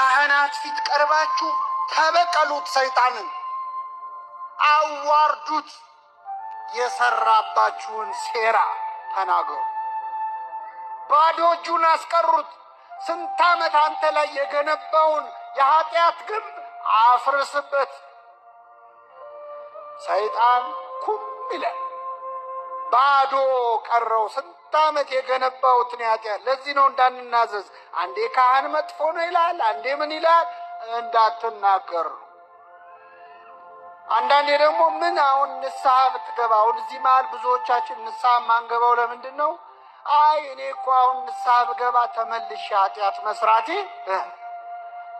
ካህናት ፊት ቀርባችሁ ተበቀሉት፣ ሰይጣንን አዋርዱት፣ የሰራባችሁን ሴራ ተናገሩ። ባዶ እጁን አስቀሩት። ስንት ዓመት አንተ ላይ የገነባውን የኃጢአት ግንብ አፍርስበት። ሰይጣን ኩም ይላል፣ ባዶ ቀረው። ስንት ዓመት የገነባውትን ኃጢአት። ለዚህ ነው እንዳንናዘዝ። አንዴ ካህን መጥፎ ነው ይላል፣ አንዴ ምን ይላል፣ እንዳትናገር ነው። አንዳንዴ ደግሞ ምን አሁን ንስሐ ብትገባ፣ አሁን እዚህ መሀል ብዙዎቻችን ንስሐ የማንገባው ለምንድን ነው? አይ እኔ እኮ አሁን ንስሐ ብገባ ተመልሼ ኃጢአት መስራቴ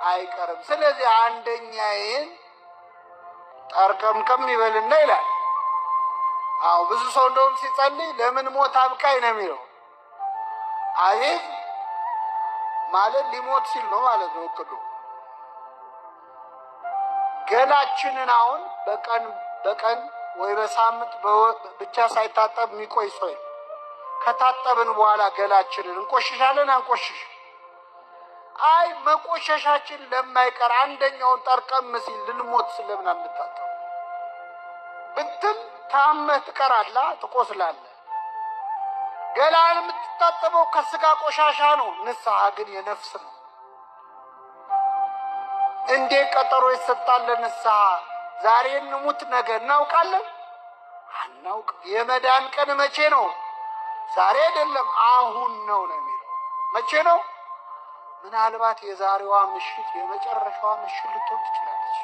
አይቀርም። ስለዚህ አንደኛዬን ጠርቀምቀም ይበልና ይላል። አዎ ብዙ ሰው እንደውም ሲጸልይ ለምን ሞት አብቃኝ ነው የሚለው። አቤት ማለት ሊሞት ሲል ነው ማለት ነው እቅዱ። ገላችንን አሁን በቀን በቀን ወይ በሳምንት ብቻ ሳይታጠብ የሚቆይ ሰው የለም። ከታጠብን በኋላ ገላችንን እንቆሽሻለን አንቆሽሽ? አይ መቆሸሻችን ለማይቀር አንደኛውን ጠርቀም ሲል ልንሞት ስለምን አንታጠብ ብትል ታመህ ትቀራለህ፣ ትቆስላለህ። ገላን የምትታጠበው ከስጋ ቆሻሻ ነው። ንስሐ ግን የነፍስ ነው። እንዴት ቀጠሮ ይሰጣል ለንስሐ? ዛሬ እንሙት ነገ እናውቃለን? አናውቅ። የመዳን ቀን መቼ ነው? ዛሬ አይደለም፣ አሁን ነው ነው የሚለው። መቼ ነው? ምናልባት የዛሬዋ ምሽት የመጨረሻዋ ምሽት ልትሆን ትችላለች።